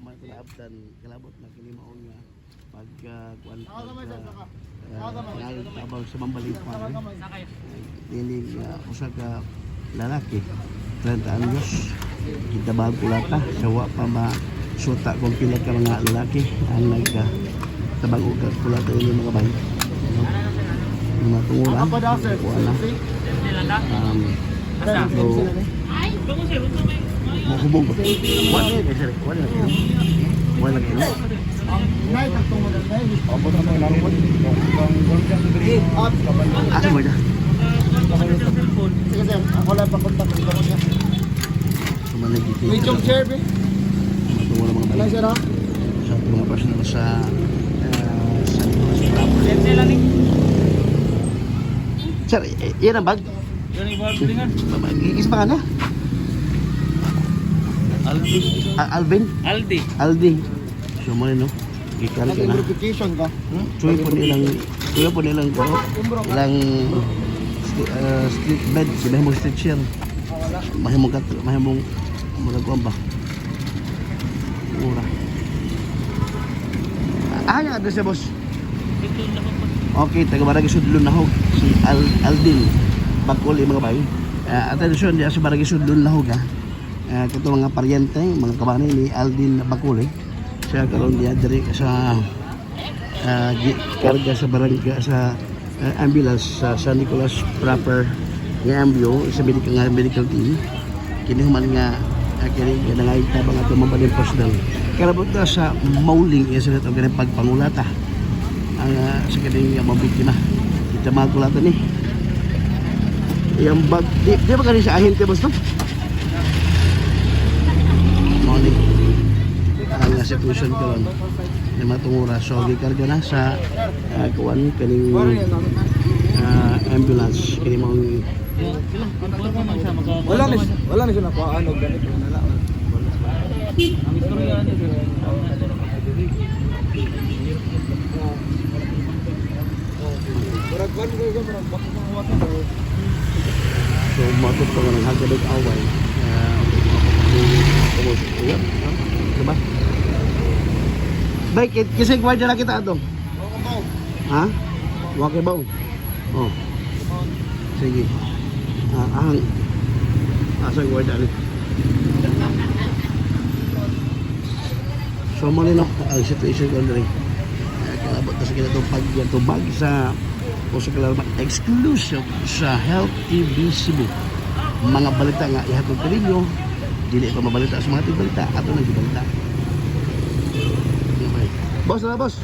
man ito naabtan, kalabot na kini mao nga pag kuan pag tabang sa mambaling pa dili usa ka lalaki, 30 anyos, gitabang kulata sa wa pa masuta kung pila ka mga lalaki ang nag tabang og kulata ini, mga bay, no? Mga tunguran kuan na so mohubog ba wala na sir, wala na, wala na. Asa mo na? Sige sir, ako lang pang-contact ko niya. Sumalig ito. Medium chair, be. Matungo mga Wala bay. sir ha. Sa ating mga personal sa San Nicolas proper. Sir, yan ang bag. Gigis pa ka na? Aldi. Alvin? Aldi. Aldi. So mo no? Gikan ka na. Nag-verification ka. Tuloy po nilang tuloy po nilang ko ilang street bed, sila mo stretcher. Mahimong kat mahimong murag kuan ba? Mura. Ah, yung address niya, boss. Okay, taga Barangay Sudlon Lahog, si Aldin Bakul mga bay. Atensyon diya sa Barangay Sudlon Lahog ha. Kato mga paryente, mga kabani ni Aldin Bakul eh. Siya karon diya diri sa karga sa barangay sa ambulance sa San Nicolas proper nga ambyo sa medical nga medical team. Kini human nga kini nga nangay tabang ato mabalin personal. Karabot na sa mauling isa na itong pagpangulata ang sa kaning mabiktima. Kita mga kulata ni. Yang bag, di ba kani sa ahente, boss, no? Morning. Ang situation karon ni matungura, so gikarga na sa kuan kaning ambulance kini mong Wala ni siya nakuhaan og ganito wala. Ang istorya niya sir. Murag kuan ko murag bako mga wata. So matod pa nga ng hagabig away. Diba? Bay, kasi gwardiya na kita ato. Ha? Wake ba? Oh. Sige. Ah, ang asa gwardiya ni. So mo no ang situation ko diri. Kalabot na sa kinatong pagtubag sa usa ka lalaman exclusive sa Health TV Cebu. Mga balita nga ihatod kaninyo, dili pa mabalita sa mga tigbalita, ato nang gibalita. Okay. Boss na, boss.